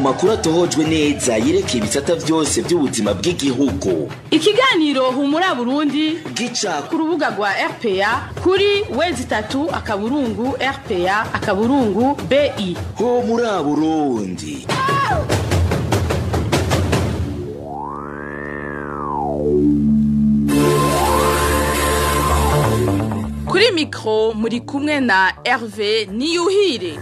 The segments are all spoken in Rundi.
Makuru atohojwe neza yerekeye ibisata vyose by'ubuzima bw'igihugu. Ikiganiro Humura Burundi gica ku rubuga rwa RPA kuri w3.rpa.bi. Humura Burundi. Kuri mikro muri kumwe na Hervé Niyuhire.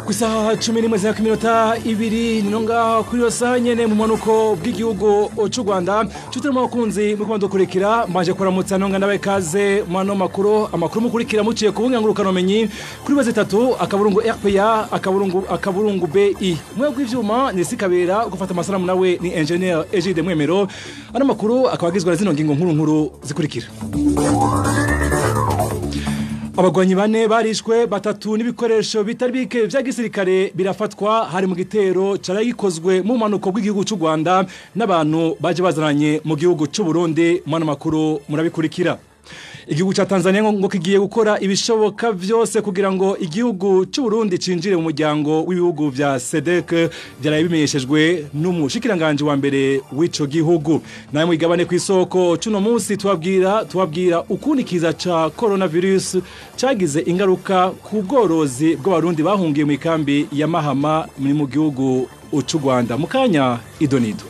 Kusaha 11:02 ninonga kuri yosa nyene mu manuko bw'igihugu cy'u Rwanda cutirimo abakunzi mu kwando kurekera mbaje kuramutsa nonga nawe kaze mano makuru amakuru mukurikira muciye ku ngurukano menyi kuri baze 3 akaburungu RPA akaburungu akaburungu BI mwe bw'ivyuma ni sikabera gufata amasanamu nawe ni engineer Egide Mwemero. Ano makuru akabagizwe na zino ngingo nkuru nkuru zikurikira. Abagwanyi bane barishwe batatu n'ibikoresho bitari bike vya gisirikare birafatwa hari mu gitero caragikozwe mu manuko bw'igihugu cy'u Rwanda n'abantu baje bazananye mu gihugu cy'u Burundi. Mwana makuru murabikurikira. Igihugu cha Tanzania ngo kigiye gukora ibishoboka vyose kugira ngo igihugu cy'u Burundi cinjire mu muryango w'ibihugu vya SADC byaraye bimenyeshejwe n'umushikiranganje wa mbere w'ico gihugu. Naye mwigabane ku isoko cuno munsi tubabwira ukunikiza ca coronavirus cagize ingaruka ku bworozi bw'abarundi bahungiye mu ikambi ya Mahama muri mu gihugu cy'u Rwanda. Mukanya idonido.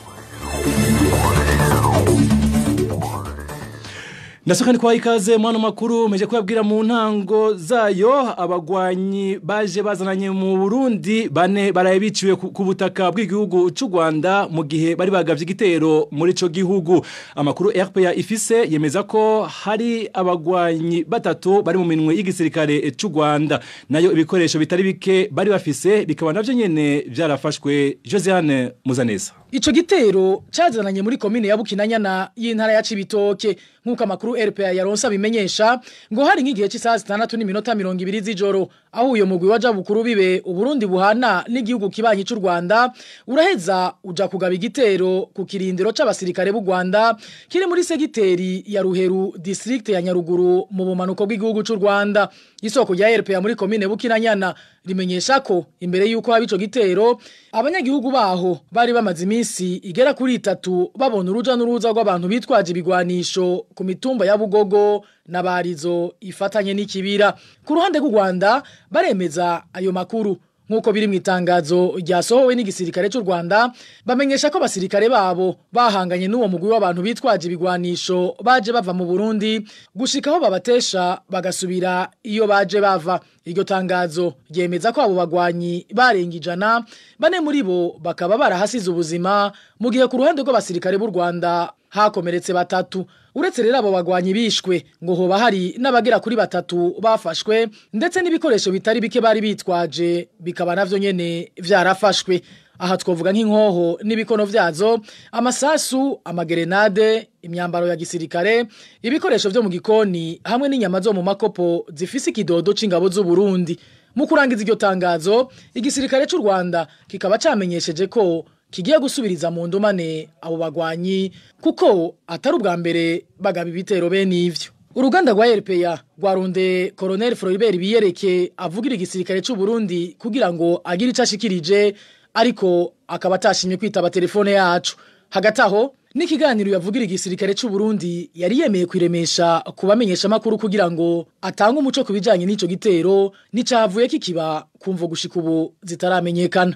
Nasukani kwa ikaze mwana makuru meje kuyabwira mu ntango zayo. Abagwanyi baje bazananye mu Burundi bane baraye biciwe ku butaka bw'igihugu cy'u Rwanda mu gihe bari bagavye igitero muri ico gihugu. Amakuru RPA ifise yemeza ko hari abagwanyi batatu bari mu minwe y'igisirikare cy'u Rwanda, nayo ibikoresho bitari bike bari bafise bikaba navyo nyene vyarafashwe. Josiane Muzaneza. Ico gitero cazananye muri komine ya Bukinanyana y'intara ya Cibitoke nkuko amakuru RPA yaronsa bimenyesha ngo hari nk'igihe cy'isaha 6:20 z'ijoro aho uyo mugwi waja bukuru bibe Uburundi buhana n'igihugu kibanyi cy'u Rwanda uraheza uja kugaba igitero ku kirindiro c'abasirikare b'u Rwanda kiri muri segiteri ya Ruheru district ya Nyaruguru mu bumanuko bw'igihugu cy'u Rwanda. Isoko rya RPA muri komine Bukinanyana rimenyesha ko imbere yuko haba ico gitero abanyagihugu baho bari bamaze iminsi igera kuri 3 babona uruja n'uruza rw'abantu bitwaje ibigwanisho ku mitumba ya Bugogo n'abarizo ifatanye n'ikibira. Ku ruhande rw'u Rwanda baremeza ayo makuru nkuko biri mu itangazo ryasohowe n'igisirikare cy'u Rwanda bamenyesha ko basirikare babo bahanganye n'uwo mugwi w'abantu bitwaje ibigwanisho baje bava mu Burundi gushikaho babatesha bagasubira iyo baje bava. Iryo tangazo ryemeza ko abo bagwanyi barenga 100 bane muri bo bakaba barahasize ubuzima mu gihe ku ruhande rw'abasirikare b'u Rwanda hakomeretse batatu. Uretse rero abo bagwanyi bishwe ngo hoba hari n'abagera kuri 3 bafashwe ndetse n'ibikoresho bitari bike bari bitwaje bikaba navyo nyene vyarafashwe. Aha twovuga nk'inkoho n'ibikono vyazo, amasasu, amagerenade, imyambaro ya gisirikare, ibikoresho vyo mu gikoni hamwe n'inyama zo mu makopo zifise ikidodo c'ingabo z'u Burundi. Mu kurangiza iryo tangazo, igisirikare c'u Rwanda kikaba camenyesheje ko kigiye gusubiriza mu ndumane abo bagwanyi kuko atari ubwa mbere bagaba ibitero bene ivyo. Uruganda rwa RPA rwarunde Colonel Floribert Biyereke avugira igisirikare c'u Burundi kugira ngo agire ico ashikirije, ariko akaba atashimye kwitaba telefone yacu. Hagati aho n'ikiganiro yavugira igisirikare c'u Burundi yari yemeye kwiremesha kubamenyesha makuru kugira ngo atange umuco kubijanye n'ico gitero n'icavuye kikiba kumvo gushika ubu zitaramenyekana.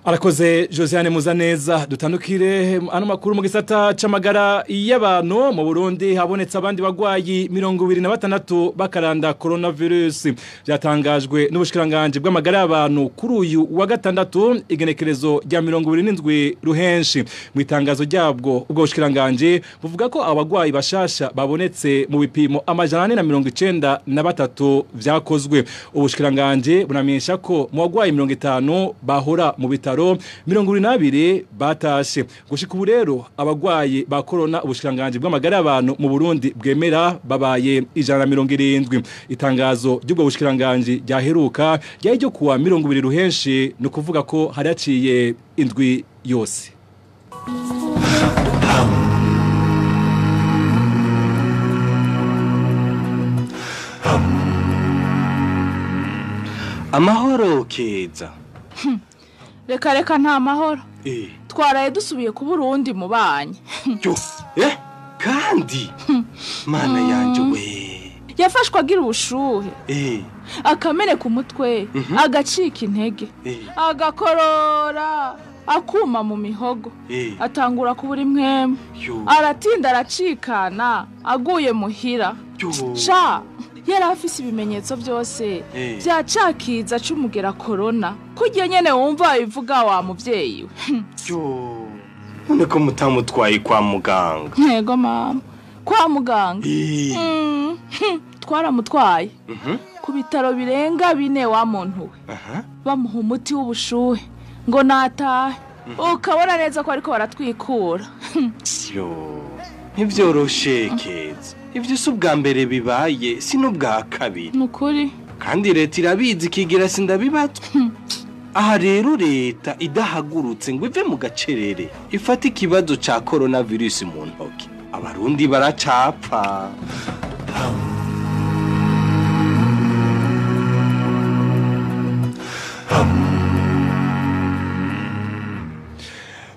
Arakoze Josiane Muzaneza. Dutandukire ano makuru mu gisata c'amagara y'abantu. Mu Burundi habonetse abandi bagwayi 26 bakaranda coronavirus. Byatangajwe n'ubushikiranganje bw'amagara y'abantu kuri uyu wa gatandatu igenekerezo rya 27 ruhenshi. Mu itangazo ryabwo ubwo bushikiranganje buvuga ko abagwayi bashasha babonetse mu bipimo 493 vyakozwe. Ubushikiranganje bunamenyesha ko mu bagwayi 50 bahora mu bitaro 22 batashe. Gushika ubu rero abagwayi ba corona ubushikiranganje bw'amagara y'abantu mu Burundi bwemera babaye 170. Itangazo ry'ubwo bushikiranganje ryaheruka ryari ryo kuwa 20 ruhenshi, no kuvuga ko haraciye indwi yose. Amahoro keza. Reka reka nta mahoro. Twaraye dusubiye ku Burundi mu banyi. Yo, kandi mana yanje we. Yafashwe agira ubushuhe. Akamene ku mutwe, agacika intege. Agakorora, akuma mu mihogo. Atangura kubura impwemu. Aratinda aracikana, aguye muhira. Sha, yari afise ibimenyetso byose bya cakiza c'umugera corona. Kurya nyene wumva bivuga wa muvyeyi we. Yo, none ko mutamutwaye kwa muganga? Ntego mama, kwa muganga. Twaramutwaye ku bitaro birenga 4 wa muntu we. Bamuha umuti w'ubushuhe ngo natahe. Ukabona neza ko ariko baratwikura. Yo, ntivyoroshe Keza. Ivyo si ubwa mbere bibaye, si n'ubwa kabiri. Nukuri. Kandi leta irabizi ikigira sindabibatwa. Aha rero leta idahagurutse ngo ive mu gacerere, ifate ikibazo ca coronavirus mu ntoki. Abarundi baracapfa.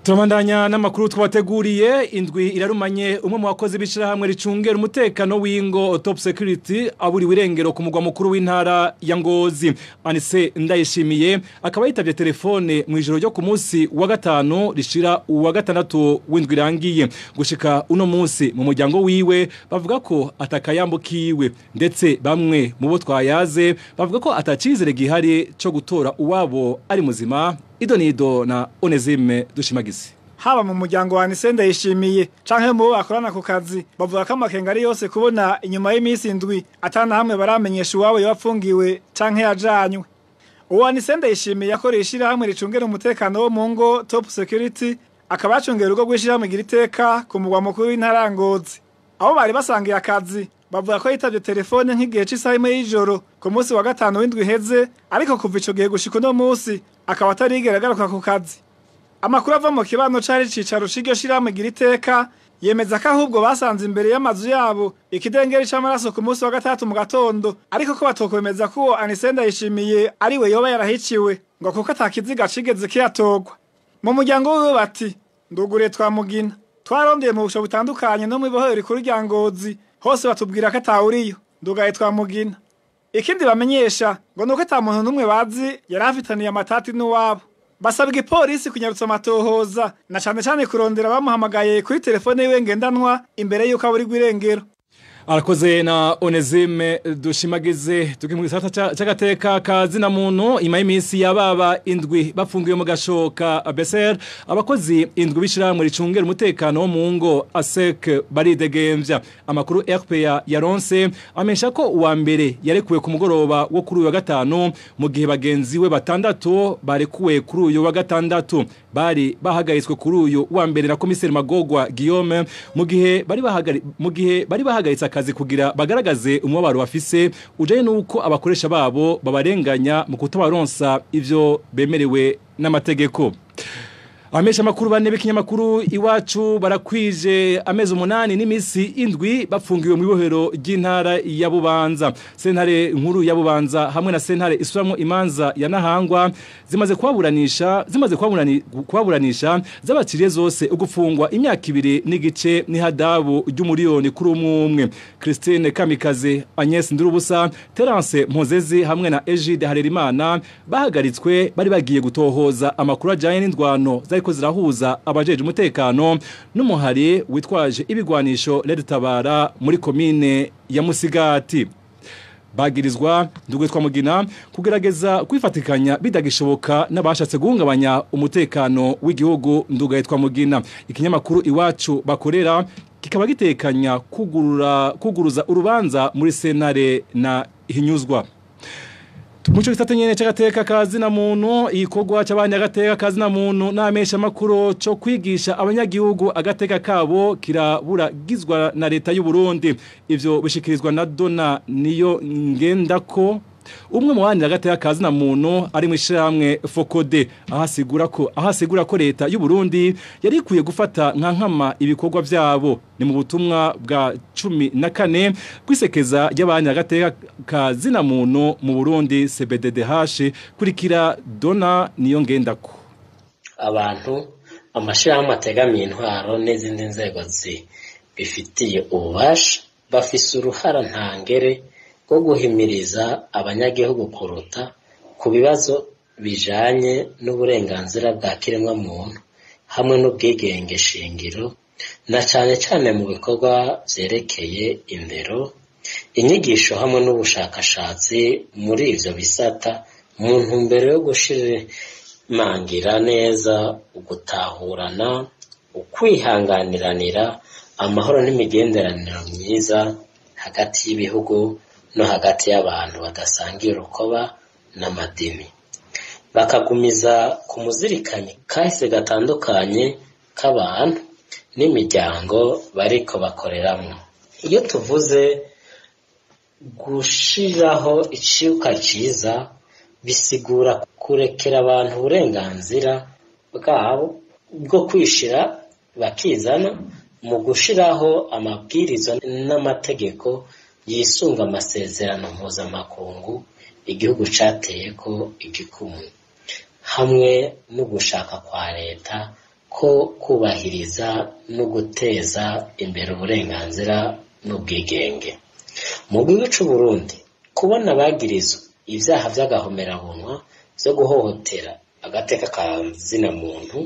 Turabandanya n'amakuru twabateguriye. Indwi irarumanye umwe mu bakozi b'ishirahamwe ricungera umutekano w'ingo Top Security aburiwe irengero ku mugwa mukuru w'intara ya Ngozi. Anise Ndayishimiye akaba yitavye telefone mu ijoro ryo ku munsi wa gatanu rishira uwa gatandatu w'indwi irangiye. Gushika uno munsi mu muryango wiwe bavuga ko atakayambukiwe, ndetse bamwe mu bo twayaze bavuga ko atacizere gihari cyo gutora uwabo ari muzima. Idonido na Onezime Dushimagize. Haba mu muryango wa Anise Ndayishimiye canke mu bakorana ku kazi bavuga ko amakenga ari yose kubona inyuma y'iminsi 7 atana hamwe baramenyesha uwabo yapfungiwe canke yajanywe. Uwo Anise Ndayishimiye yakoreye ishirahamwe ricungera umutekano wo mu ngo Top Security, akaba acungera urugo rw'ishirahamwe Giriteka ku mugwa mukuru w'intara ya Ngozi. Aho bari basangiye akazi bavuga ko yitavye telefone nk'igihe c'isaha 1 y'ijoro ku munsi wa gatanu w'indwi iheze, ariko kuva ico gihe gushika uno munsi akaba atarigera agaruka ku kazi. Amakuru ava mu kibano cari icicaro c'iryo shirahamwe Giriteka yemeza ko ahubwo basanze imbere y'amazu yabo ikidengeri c'amaraso ku munsi wa gatatu mu gatondo, ariko ko batokwemeza ko uwo Anise Ndayishimiye ari we yoba yarahiciwe, ngo kuko atakiziga cigeze kiyatorwa. Mu muryango wiwe bati nduguriye twamugina, twarondeye mu busho butandukanye no mw'ibohero rikuru rya Ngozi, hose batubwira ko atawuriyo, ndugaye twamugina. Ikindi bamenyesha ngo nuko ata muntu n'umwe bazi yari afitaniye amatati n'uwabo. Basabwa ipolisi kunyarutsa amatohoza na cane cane kurondera bamuhamagaye kuri telefone yiwe ngendanwa imbere yuko aburirwa irengero. Arakoze na Onezime Dushimagize. Tuki mu gisata c'agateka kazina muntu, ima y'imisi yababa 7 bafungiwe mu gashoka BSR, abakozi 7 b'ishirahamwe ricungera umutekano wo mu ngo ASEC baridegemvya. Amakuru RPA yaronse amesha ko uwa mbere yarekuwe ku mugoroba wo kuri uyu wa gatanu, mu gihe bagenzi we 6 barekuwe kuri uyu wa gatandatu. Bari bahagaritswe kuri uyu wa mbere na komiseri Magogwa Guillaume, mu gihe bari bahagaritse akazi kugira bagaragaze umubabaro bafise ujanye nuko abakoresha babo babarenganya mu kutabaronsa ivyo bemerewe n'amategeko. Amesha makuru bane b'ikinyamakuru Iwacu barakwije amezi 8 n'imisi 7 bafungiwe mu ibohero ry'intara ya Bubanza. Sentare nkuru ya Bubanza hamwe na sentare isuramwo imanza ya Nahangwa zimaze kubaburanisha zabaciriye zose ugufungwa imyaka 2 n'igice n'ihadabu ry'umuriyoni kuri umwe. Christine Kamikaze, Agnes Ndurubusa, Terence Mpozezi hamwe na Egide Harerimana bahagaritswe bari bagiye gutohoza amakuru ajanye n'indwano zariko zirahuza abajeje umutekano n'umuhari witwaje ibigwanisho Red Tabara muri komine ya Musigati. Bagirizwa ndugwe twamugina kugerageza kwifatikanya bidagishoboka n'abashatse guhungabanya umutekano w'igihugu. Ndugaye twamugina ikinyamakuru Iwacu bakorera kikaba gitekanya kuguruza urubanza muri sentare na hinyuzwa. Mucho gisata nyene c'agateka kazina muntu, igikorwa c'abanyagateka kazina muntu n'amesha makuru co kwigisha abanyagihugu agateka kabo kiraburagizwa na leta y'u Burundi. Ivyo bishikirizwa na Dona niyo ngendako Umwe mu bandi hagati y'akazi na muntu ari mu ishyirahamwe Fokode ahasigura ko leta y'u Burundi yari ikwiye gufata nka nkama ibikorwa byabo. Ni mu butumwa bwa 14 kwisekeza ry'abandi hagati y'akazi na muntu mu Burundi CBDDH. Kurikira Dona Niyongendako. Abantu, amashirahamwe ategamiye intwaro n'izindi nzego zibifitiye ububasha bafise uruhara ntangere rwo guhimiriza abanyagihugu kuruta ku bibazo bijanye n'uburenganzira bwa kiremwamuntu hamwe n'ubwigenge shingiro, na cane cane mu bikorwa vyerekeye indero, inyigisho hamwe n'ubushakashatsi muri ivyo bisata, mu ntumbero yo gushimangira neza ugutahurana, ukwihanganiranira, amahoro n'imigenderanire myiza hagati y'ibihugu no hagati y'abantu badasangiye urukoba n'amadini, bakagumiza ku muzirikanyi kahise gatandukanye k'abantu n'imiryango bariko bakoreramwo. Iyo tuvuze gushiraho iciuka ciza, bisigura kurekera abantu uburenganzira bwabo bwo kwishira bakizana mu gushiraho amabwiriza n'amategeko yisunga amasezerano mpuzamakungu igihugu cateyeko igikumwe, hamwe no gushaka kwa leta ko kubahiriza no guteza imbere uburenganzira n'ubwigenge. Mu gihugu c'u Burundi, kubona abagirizwa ivyaha vy'agahomerabunwa vyo guhohotera agateka ka zina muntu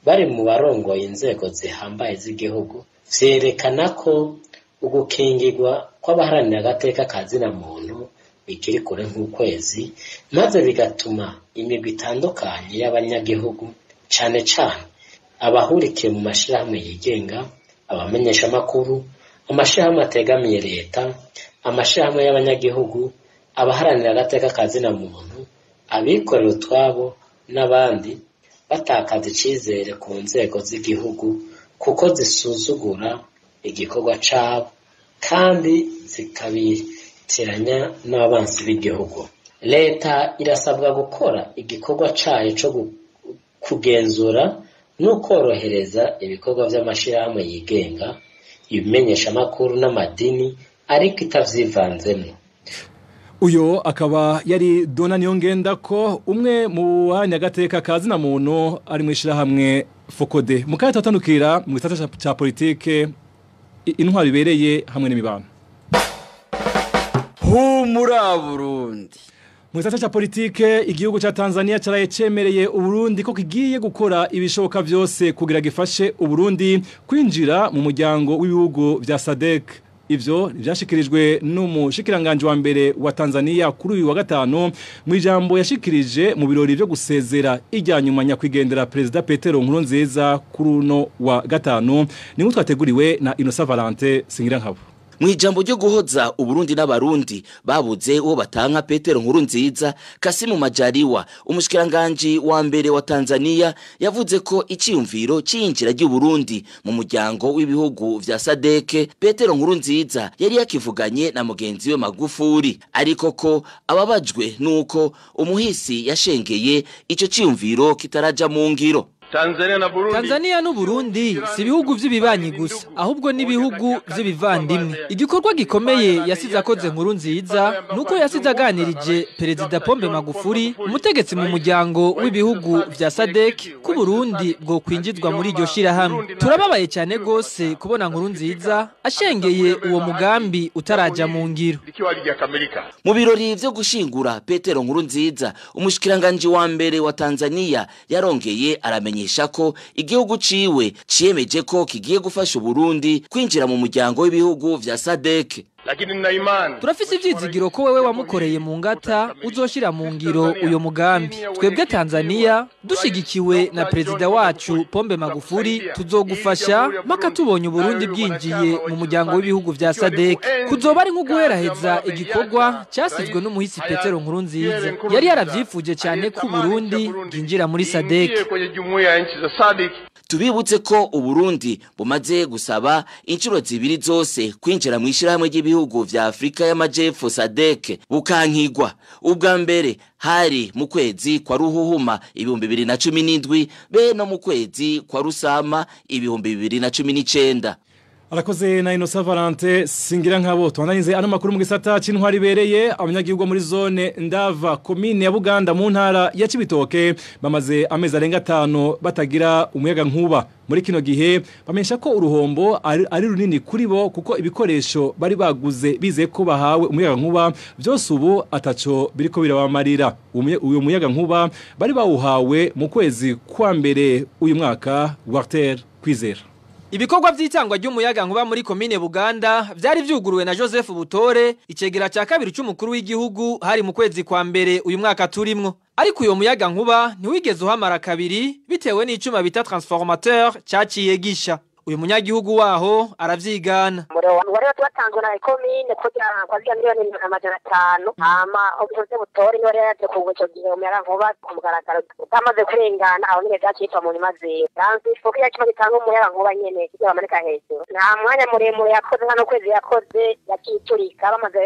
bari mu barongoye inzego zihambaye z'igihugu, vyerekana ko ugukingirwa kw'abaharanira agateka ka zina muntu bikiri kure nk'ukwezi, maze bigatuma imigwi itandukanye y'abanyagihugu, cane cane abahurikiye mu mashirahamwe yigenga, abamenyeshamakuru, amashirahamwe ategamiye leta, amashirahamwe y'abanyagihugu, abaharanira agateka ka zina muntu, abikorera utwabo n'abandi, batakaza icizere ku nzego z'igihugu kuko zisuzugura igikorwa cabo kandi zikabitiranya n'abansi b'igihugu. Leta irasabwa gukora igikorwa cayo co kugenzura no korohereza ibikorwa vy'amashirahamwe yigenga, ibimenyeshamakuru n'amadini, ariko itavyivanzemwo. Uyo akaba yari Dona Niyongendako, umwe mu banyagateka kazi na muntu ari mu ishirahamwe Fokode. Mukaya tatandukira mu gisata ca politike, intwaro ibereye hamwe n'imibano. Humura Burundi. Mu gisata ca politike, igihugu ca Tanzania caraye cemereye Uburundi ko kigiye gukora ibishoboka vyose kugira gifashe Uburundi kwinjira mu muryango w'ibihugu vya SADC. Ivyo vyashikirijwe n'umushikiranganje wa mbere wa Tanzania kuri uyu wa gatanu mu ijambo yashikirije mu birori byo gusezera ijya nyuma nyakwigendera Perezida Petero Nkurunziza kuri uno wa gatanu. Ni twateguriwe na Innocent Valentin Singirankabo. Mu ijambo ryo guhoza Uburundi n'abarundi babuze uwo batanka Petero Nkurunziza, Kasimu Majaliwa umushikiranganje wa mbere wa Tanzania yavuze ko iciyumviro c'iyinjira ry'u Burundi mu muryango w'ibihugu vya SADC Petero Nkurunziza yari yakivuganye na mugenzi we Magufuli, ariko ko ababajwe nuko umuhisi yashengeye ico ciyumviro kitaraja mu ngiro. Tanzania n'Uburundi si ibihugu vy'ibibanyi gusa, ahubwo n'ibihugu vy'ibivandimwe. Igikorwa gikomeye yasize akoze Nkurunziza nuko yasize aganirije Perezida Pombe Magufuli, umutegetsi mu muryango w'ibihugu vya SADC, ko Burundi bwo kwinjizwa muri iryo shirahamwe. Turababaye cyane gose kubona Nkurunziza ashengeye uwo mugambi utaraja mu ngiro. Mu birori vyo gushingura Petero Nkurunziza, umushikiranganje wa mbere wa Tanzania yarongeye aramenye ko igihugu ciwe ciyemeje ko kigiye gufasha Uburundi kwinjira mu muryango w'ibihugu vya SADC. Turafise ivyizigiro ko wewe wamukoreye mu ngata uzoshira mu ngiro uyo mugambi. Twebwe Tanzania dushigikiwe na Perezida wacu Pombe Magufuli tuzogufasha maka tubonye Uburundi bwinjiye mu muryango w'ibihugu vya SADC. Kuzoba ari nko guheraheza igikorwa cyasizwe n'umuhisi Petero Nkurunziza. Yari yaravyifuje cyane ko Burundi bwinjira muri SADC. Tubibutse ko Uburundi bumaze gusaba inshuro zibiri zose kwinjira mu ishirahamwe ry'ibihugu bw'ibihugu vya Afrika y'Amajepfo SADC bukankigwa. Ubwa mbere hari mu kwezi kwa Ruhuhuma 2017 be no mu kwezi kwa Rusama 2019. Arakoze na Inosa Valente singira nkabo. Twandanize ano makuru mu gisata c'intwari bereye. Abanyagihugu muri zone Ndava, komine ya Buganda, mu ntara ya Cibitoke bamaze amezi arenga 5 batagira umuyaga nkuba. Muri kino gihe bamenyesha ko uruhombo ari runini kuri bo, kuko ibikoresho bari baguze bize ko bahawe umuyaga nkuba byose ubu ataco biriko birabamarira. Uyu muyaga nkuba bari bawuhawe mu kwezi kwa mbere uyu mwaka. Walter Kwizera. Ibikorwa vy'itangwa ry'umuyaga nkuba muri komine Buganda vyari vyuguruwe na Joseph Butore, icegera ca kabiri c'umukuru w'igihugu, hari mu kwezi kwa mbere uyu mwaka turimwo. Ariko uyo muyaga nkuba ntiwigeze uhamara kabiri bitewe n'icuma bita transformateur caciye gisha. Uyu munyagihugu waho aravyigana. Wari watanzwe na komine kugira kwa 500,000,000, hama Joseph Butore niwe yaje kugura ico gihe umuyaga nkuba ku mugaragaro utamaze kurengana, aho nyene vyacitwa mu nyuma ziwe. Transfo kiya cuma gitanga umuyaga nkuba nyene kigira bamanika hejuru. Nta mwanya muremure yakoze, nta n'ukwezi yakoze, yaciturika. Bamaze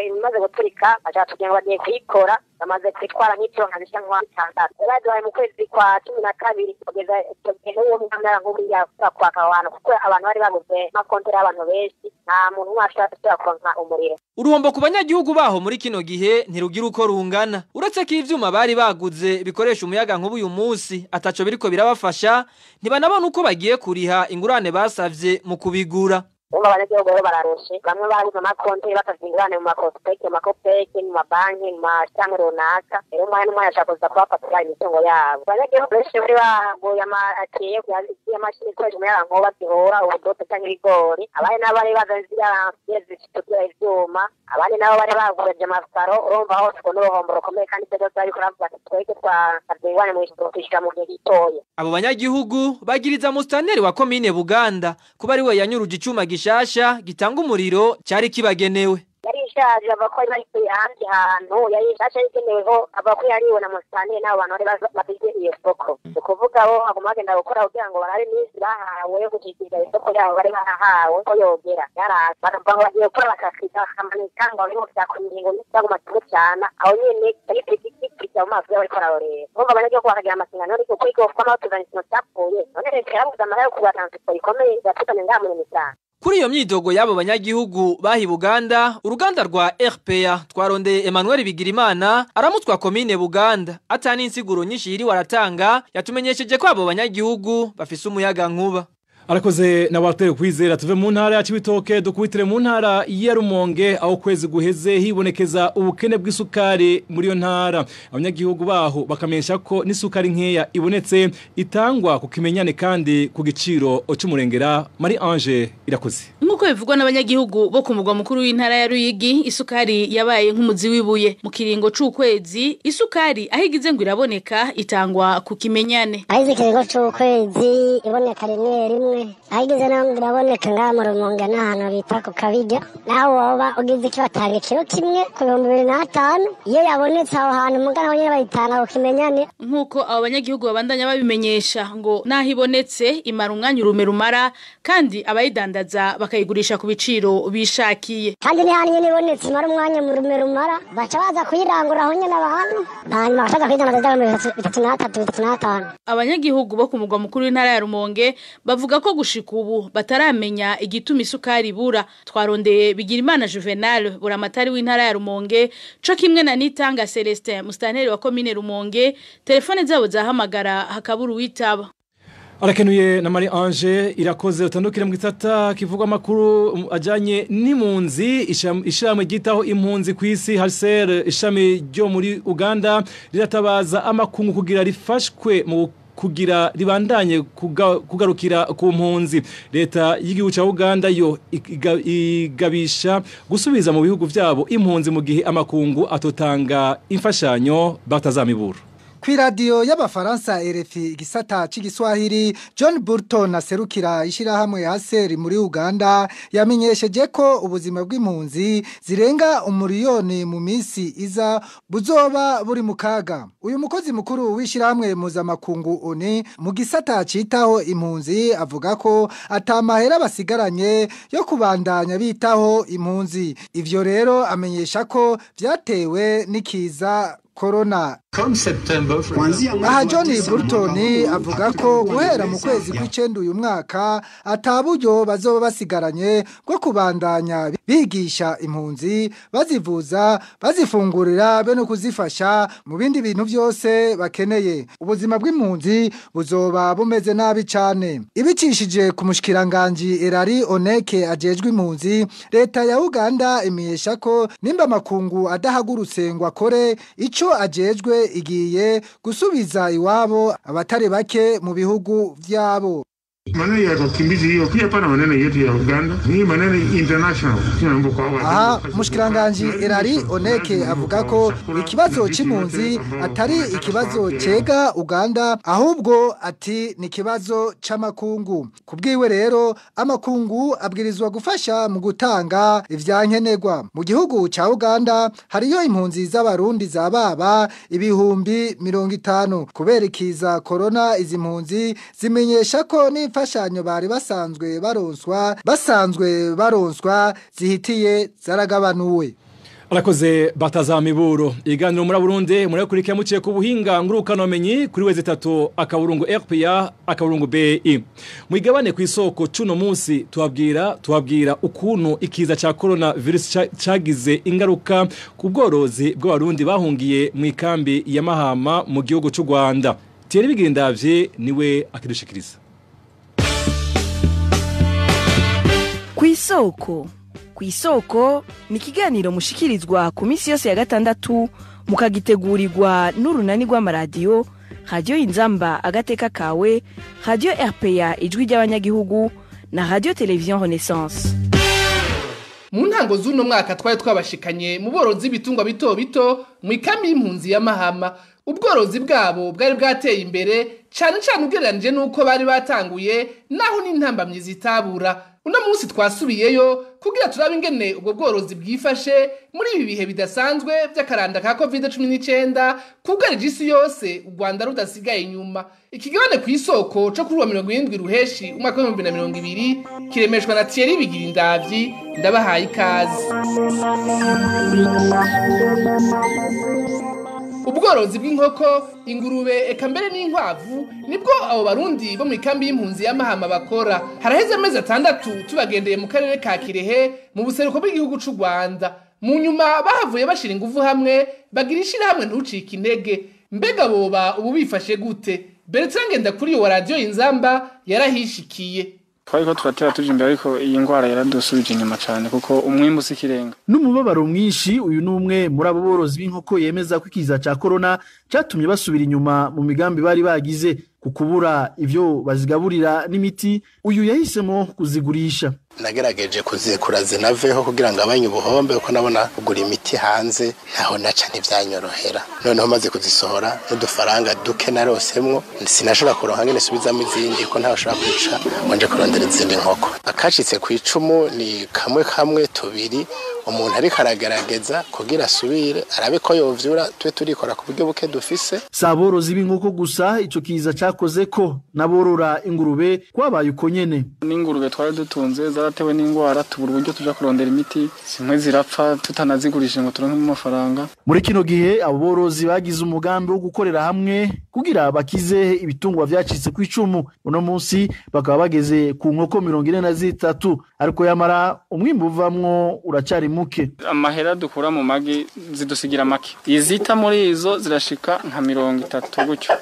guturika baca batubwira ngo bagiye kuyikora, bamaze kwitwara nk'itiro nka zishika nka 6. Baduhaye mu kwezi kwa 12, kugeza ico gihe n'uwo muyaga nkuba yakora kwaka aho hantu, kuko abantu bari baguze amakontera y'abantu benshi, nta muntu umwe ashobora kuronka umuriro. Uruhombo ku banyagihugu baho muri kino gihe ntirugira uko rungana. Uretse ko ivyuma bari baguze bikoresha umuyaga nkuba uyu munsi ataco biriko birabafasha, ntibanabona uko bagiye kuriha ingurane basavye mu kubigura. Urumva abanyagihugu rero bararushe, bamwe baguze amakonti basavye ingurane mu makopeke, mu makopeke, mu mabanki, mu mashirahamwe runaka. Rero umwanya n'umwanya ashaka kuza kubafatira imitungo yabo. Abanyagihugu benshi bari baguye amatiyo y'amashini ikoresha umuyaga nkuba zihora ubudodo canke ibigori, abandi nabo bari bazanye ziriya zitugira ivyuma, abandi nabo bari bagurije amasaro. Urumva hose ukuntu uruhombo rukomeye, kandi ivyo vyose bariko baravuga ati twebwe twasavye ingurane mw'ishura mu gihe gitoya. Abo banyagihugu bagiriza musitanteri wa komine Buganda kuba ari we yanyuruje icuma gishasha gitanga umuriro cari kibagenewe. Yari ishaje, ava ko yari ahandi hantu yari ishaje igeneweho, ava ko yariwe na musitanteri n'abo bantu bari bafite iyo soko. Ni ukuvuga bo baguma bagenda gukora kugira ngo barabe iminsi bahawe yo gushikiriza isoko yabo bari bahawe ko yogera. Yaraza bakavuga ngo bagiye gukora, bakakita bakamanika ngo barimo vyakora ingingo baguma cyane aho nyene gikurikira mu maso y'abariko bararorera. Urumva abanyagihugu bakagira amasingano, ariko kuko igofwa amaho tuzanye ikintu capfuye, none leta yarabuze amahera yo kugura transfo ikomeye yatuzanye ngaha muri Misango. Kuri iyo myidogo y'abo banyagihugu bahi Buganda, uruganda rwa RPA twarondeye Emmanuel Bigirimana aramutwa komine Buganda, atani insiguro nyinshi yiri waratanga, yatumenyesheje ko abo banyagihugu bafise umuyaga nkuba. Arakoze na Walter Kwizera. Tuve mu ntara ya Cibitoke dukubitire mu ntara ya Rumonge, aho kwezi guheze hibonekeza ubukene bw'isukari muri yo ntara. Abanyagihugu baho bakamenyesha ko n'isukari nkeya ibonetse itangwa ku kimenyane kandi ku giciro c'umurengera. Marie Ange Irakoze. Nkuko bivugwa n'abanyagihugu bo ku mugwa mukuru w'intara ya Ruyigi, isukari yabaye nk'umuzi w'ibuye. Mu kiringo c'ukwezi isukari aho igize ngo iraboneka itangwa ku kimenyane. Ahize ikiringo c'ukwezi iboneka rimwe rimwe, ahigize naho ngo iraboneka ngaha mu Rumonge n'ahantu bita ku Kabirya, naho woba ugize icyo batanga ikiro kimwe ku 2005, iyo yabonetse aho hantu mugana nyene bayitanga ku kimenyane. Nkuko abo banyagihugu babandanya babimenyesha, ngo naho ibonetse imara umwanya urume rumara, kandi abayidandaza bakayigurisha ku biciro bishakiye. Kandi ni hantu nyene ibonetse imara umwanya mu rume rumara, baca baza kuyirangura aho nyene abantu, hanyuma bakaza kuyidandaza 33, 35. Abanyagihugu bo ku mugwa mukuru w'intara ya Rumonge bavuga ko gushika ubu bataramenya igituma isukari ibura. Twarondeye Bigirimana Juvenal, buramatari w'intara ya Rumonge, co kimwe na Nitanga Celestin, musitanteri wa komine Rumonge, telefone zabo zahamagara hakabura uwitaba. Arakenuye na Marie Ange Irakoze. Utandukire mu gisata kivugwa amakuru ajanye n'impunzi. Ishirahamwe ryitaho impunzi kw'isi HCR ishami ryo muri Uganda riratabaza amakungu kugira rifashwe mu kugira ribandanye kugarukira ku mpunzi. Leta y'igihugu ca Uganda yo igabisha gusubiza mu bihugu vyabo impunzi mu gihe amakungu atotanga imfashanyo batazamibura. Kw'iradiyo y'abafaransa RFI igisata c'igiswahili, John Burton aserukira ishirahamwe HCR muri Uganda yamenyesheje ko ubuzima bw'impunzi zirenga 1 miliyoni mu misi iza buzoba buri mu kaga. Uyu mukozi mukuru w'ishirahamwe mpuzamakungu ONU mu gisata citaho impunzi avuga ko atamahera basigaranye yo kubandanya bitaho impunzi. Ivyo rero amenyesha ko vyatewe n'ikiza corona. Aha John Burton avuga ko guhera mu kwezi kw'icenda uyu mwaka ataburyo bazoba basigaranye bwo kubandanya bigisha impunzi, bazivuza, bazifungurira be no kuzifasha mu bindi bintu byose bakeneye. Ubuzima bw'impunzi buzoba bumeze nabi cane. Ibicishije ku mushikiranganji Erari Oneke ajejwe impunzi, leta ya Uganda imenyesha ko nimba amakungu adahagurutse ngo akore ico ajejwe, igiye gusubiza iwabo abatari bake mu bihugu vyabo. Maneno ya wakimbizi hiyo pia pana maneno yetu ya Uganda ni maneno international. Aha mushkiranganji Erari Oneke avuga ko ikibazo c'impunzi atari ikibazo cega Uganda, ahubwo ati ni kibazo c'amakungu. Kubwiwe rero amakungu abwirizwa gufasha mu gutanga ivyankenerwa. Mu gihugu ca Uganda hariyo impunzi z'abarundi zababa 50,000. Kubera ikiza corona, izi mpunzi zimenyesha ko n'imfashanyo bari basanzwe baronswa zihitiye zaragabanuwe. Arakoze Batazamiburo. Iganiro muri Burundi murakurikira muciye ku buhinga ngurukano menyi kuri w3.rpa.bi. Mwigabane ku isoko cuno munsi tubabwira ukuntu ikiza ca corona virus cagize ingaruka ku bworozi bw'abarundi bahungiye mu ikambi ya Mahama mu gihugu c'u Rwanda. Thierry Bigendavye niwe akidushikiriza. Kw'isoko. Kw'isoko ni ikiganiro mushikirizwa ku minsi yose ya gatandatu, mukagitegurirwa n'urunani rw'amaradiyo Radiyo Inzamba Agateka Kawe, Radiyo RPA Ijwi ry'Abanyagihugu na Radiyo Televiziyo Renaissance. Mu ntango z'uno mwaka twari twabashikanye mu borozi b'ibitungwa bito bito mu ikambi y'impunzi ya Mahama. Ubworozi bwabo bwari bwateye imbere cyane cyane ugereranije n'uko bari batanguye, naho n'intambamyi zitabura. Uno munsi twasubiyeyo kugira turabe ingene ubwo bworozi bwifashe muri ibi bihe bidasanzwe by'akaranda ka COVID-19 kugarije isi yose, u Rwanda rudasigaye inyuma. Ikigabane ku isoko co kuri wa 70 ruheshi umwaka wa 2020 kiremeshwa na Thierry Bigirindavyi. Ndabahaye ikaze. Ubworozi bw'inkoko, ingurube, eka mbere n'inkwavu nibwo abo barundi bo mu ikambi y'impunzi ya Mahama bakora. Haraheze amezi 6 tubagendeye mu karere ka Kirehe mu buseruko bw'igihugu c'u Rwanda. Mu nyuma bahavuye bashira inguvu hamwe bagira ishirahamwe Ntucike Intege. Mbega boba ubu bifashe gute? Bertrand Ngendakuriyo wa Radio Inzamba yarahishikiye. Twariko turatera tuje imbere, ariko iyi ndwara yaradusubije inyuma cyane kuko umwimbu si ikirenga. N'umubabaro mwinshi, uyu ni umwe muri abo borozi b'inkoko yemeza ko ikiza ca corona catumye basubira inyuma mu migambi bari bagize ku kubura ivyo bazigaburira n'imiti. Uyu yahisemo kuzigurisha. Nagerageje kuzikura zinaveho kugira ngo abanye ubuhombe, kuko nabona kugura imiti hanze ntaho naca ntivyanyorohera. Noneho maze kuzisohora n'udufaranga duke narosemwo, sinashobora kuronka ngene subizamo izindi kuko ntaho ushobora kwica wanje kurondera izindi nkoko. Akacitse ku icumu ni kamwe kamwe, tubiri, umuntu ariko aragerageza kugira asubire arabe ko yovyura. Tube turikora ku buryo buke dufise. Si aborozi b'inkoko gusa ico kiza cakoze ko, n'aborora ingurube kwabaye uko nyene. N'ingurube twari dutunze zaratewe n'ingwara, tubura uburyo tuja kurondera imiti, zimwe zirapfa tutanazigurishije ngo turonke amafaranga. Muri kino gihe abo borozi bagize umugambi wo gukorera hamwe kugira bakize ibitungwa vyacitse ku icumu. Uno munsi bakaba bageze ku nkoko 43, ariko yamara umwimbu uvamwo uracari muke. Amahera dukura mu magi zidusigira make, izita muri izo zirashika nka 30 gutyo.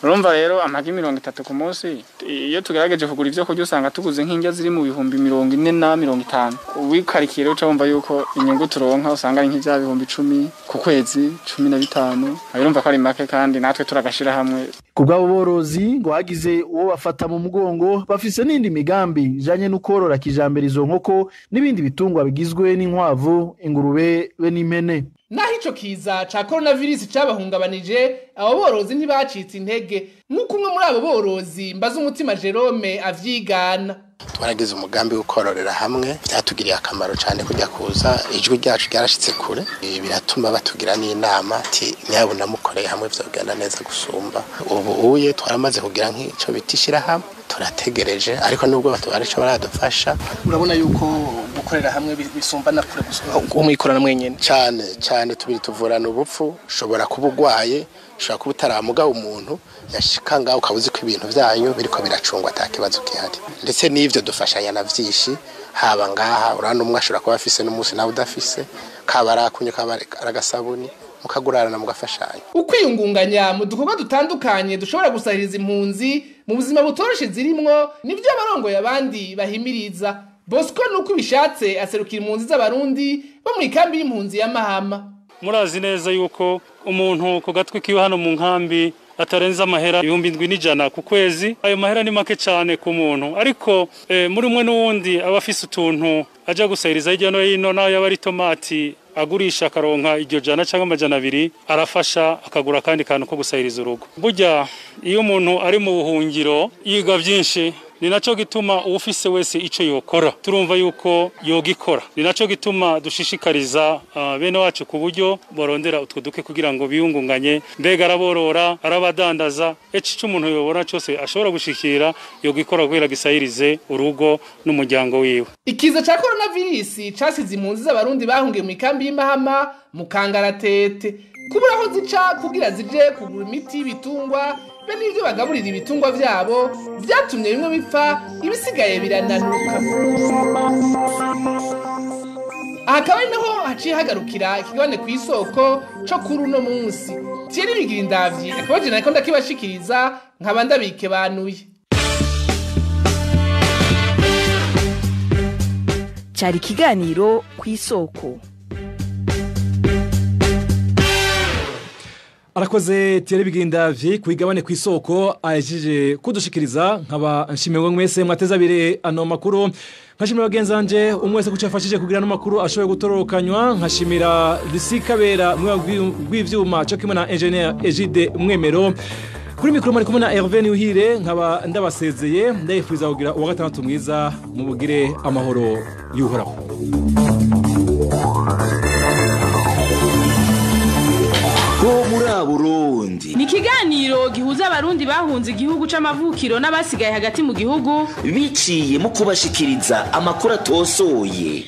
Urumva rero amagi 30 ku munsi, iyo tugerageje kugura ivyo kurya usanga tuguze nk'indya ziri mu 40,000 na 50. Wikarikiye rero uca wumva yuko inyungu turonka usanga ari nk'ivya 10,000 ku kwezi, 15. Urumva ko ari make kandi natwe turagashira hamwe. Ku bw'abo borozi ngo hagize uwo bafata mu mugongo, bafise n'indi migambi ijanye no korora kijambere izo nkoko n'ibindi bitungwa bigizwe n'inkwavu, ingurube be n'impene. Naho ico kiza ca coronavirus cabahungabanije, abo borozi ntibacitse intege, nk'uko umwe muri abo borozi Mbaza Umutima Jerome avyigana. Twaragize umugambi wo kororera hamwe, byatugiriye akamaro cyane kujya kuza ijwi ryacu ryarashitse kure, biratuma batugira n'inama ati nyabuna mukoreye hamwe vyogenda neza gusumba. Ubu uye twaramaze kugira nk'ico bitishira hamwe, turategereje ariko nubwo batubarico baradufasha. Urabona yuko gukorera hamwe bisumba na kure umwikorana mwenyene cyane cyane. Tubiri tuvurana ubupfu, ushobora kuba ugwaye, ushobora kuba utaramuga, umuntu yashika ngaho ukabuzi ko ibintu byanyu biriko biracungwa atakibazo gihari. Ndetse n'ivyo dufashanya na vyinshi, haba ngaha urana umwe ashobora kuba afise n'umunsi nawe udafise, kaba arakunye kaba aragasabuni, mukagurarana mugafashanya. Ukwiyungunganya mu dukorwa dutandukanye dushobora gusahiriza impunzi mu buzima butoroshe zirimwo nivyo abarongoye abandi bahimiriza. Bosco nuko ibishatse aserukira impunzi z'abarundi bo mu ikambi y'impunzi ya Mahama. Murazi neza yuko umuntu ku gatwi kiwe hano mu nkambi atarenza amahera 7,100 ku kwezi. Ayo mahera ni make cyane ku muntu, ariko muri umwe n'uwundi aba afise utuntu aja gusahiriza hirya no hino, nayo yaba ari tomati agurisha akaronka iryo jana cyangwa 200, arafasha akagura kandi kantu ko gusahiriza urugo. Burya iyo umuntu ari mu buhungiro yiga byinshi, ni naco gituma uwufise wese ico yokora turumva yuko yogikora. Ni naco gituma dushishikariza bene wacu ku buryo borondera utwo duke kugira ngo biyungunganye, mbega araborora arabadandaza, eci umuntu yobora cyose ashobora gushikira yogikora kugira gisahirize urugo n'umuryango wiwe. Ikiza ca coronavirus casize impunzi z'abarundi bahungiye mu ikambi y'Imahama mu kangaratete, kubura aho zica kugira zije kugura imiti y'ibitungwa be n'ivyo bagaburira ibitungwa vyabo vyatumye bimwe bipfa ibisigaye birananuka. Aha akaba ari naho haciye hagarukira ikigabane ku isoko co kuri uno munsi. Thierry Bigirindavyi akaba je nariko ndakibashikiriza, nkaba ndabikebanuye. Cari ikiganiro ku isoko. Arakoze Thierry Bigirindavyi kuigabane ku isoko ahejeje kudushikiriza. Nkaba nshimiwe mwese mwateza abiri ano makuru, nkashimira bagenzanje umwe wese kuco yafashije kugira ano makuru ashoboye gutororokanywa, nkashimira Lucy Kabera mwe rw'ivyuma cyo kimwe na engineer Egide Mwemero. Kuri mikro mari kumwe na Hervé Niuhire, nkaba ndabasezeye ndayifuriza kugira uwa gatandatu mwiza, mubugire amahoro y'Uhoraho. Burundi ni ikiganiro gihuza abarundi bahunze igihugu c'amavukiro n'abasigaye hagati mu gihugu biciye mu kubashikiriza amakuru atosoye.